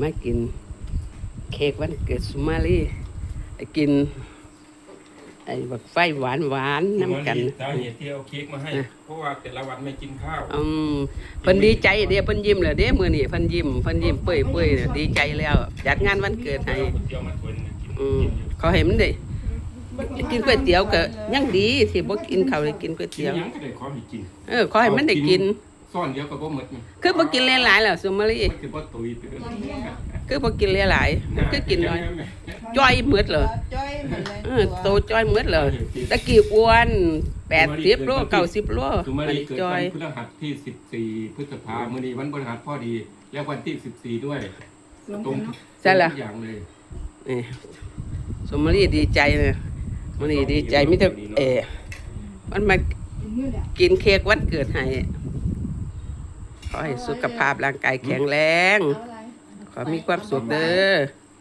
ມາກິນເຄ້ກວັນເກີດສຸມາລີ ໄປກິນໄອ້ບັກໄຟຫວານໆນຳກັນ. ສາເຫດທີ່ເອົາເຄ້ກມາໃຫ້ ເພາະວ່າແຕ່ລະວັນໄມ່ກິນຂ້າວ. ອືມ ເພິ່ນດີໃຈເດ້ ເພິ່ນຍິ້ມແລ້ວເດ້ ມື້ນີ້ເພິ່ນຍິ້ມ ເພິ່ນຍິ້ມເປີ້ຍໆ ດີໃຈແລ້ວ ຈັດງານວັນເກີດໃຫ້. ອືມ ຂໍໃຫ້ມັນໄດ້ກິນກ໋ວຍຕຽວກໍຍັງດີ ທີ່ບໍ່ກິນເຂົ້າ ໄດ້ກິນກ໋ວຍຕຽວ. ກິນຫຍັງກໍໄດ້ ຂໍໃຫ້ກິນ. ເອີ ຂໍໃຫ້ມັນໄດ້ກິນ ຊ້ອນດຽວກໍບໍ່ໝົດ. ຄືບໍ່ກິນຫຼາຍໆລະ ສຸມາລີ? ມັນຊິບໍ່ຕຸຍໄປເບິດ. ຄືບໍ່ກິນຫຼາຍໆ ຄືກິນໜ້ອຍ? ຈ່ອຍໝົດເລີຍ. ເອີ ໂຕຈ່ອຍໝົດເລີຍ. ແຕ່ກີ້ອ້ວນ ແປດສິບໂລ ເກົ້າສິບໂລ ອັນນີ້ຈ່ອຍ. ພະຫັດທີສິບສີ່ ພຶດສະພາ ມື້ນີ້ວັນພະຫັດພໍດີ ແລະວັນທີສິບສີ່ດ້ວຍ ຕຣົງກັນເນາະ ໃຊ່ລະ ທຸກຢ່າງເລີຍ. ນີ້ ສຸມາລີດີໃຈເລີຍ ມື້ນີ້ດີໃຈ ມີແຕ່ ເອີ ມັນມາກິນເຄ້ກວັນເກີດໃຫ້. ຂໍໃຫ້ສຸຂະພາບຮ່າງກາຍແຂງແຮງ ຂໍມີຄວາມສຸກເດີ.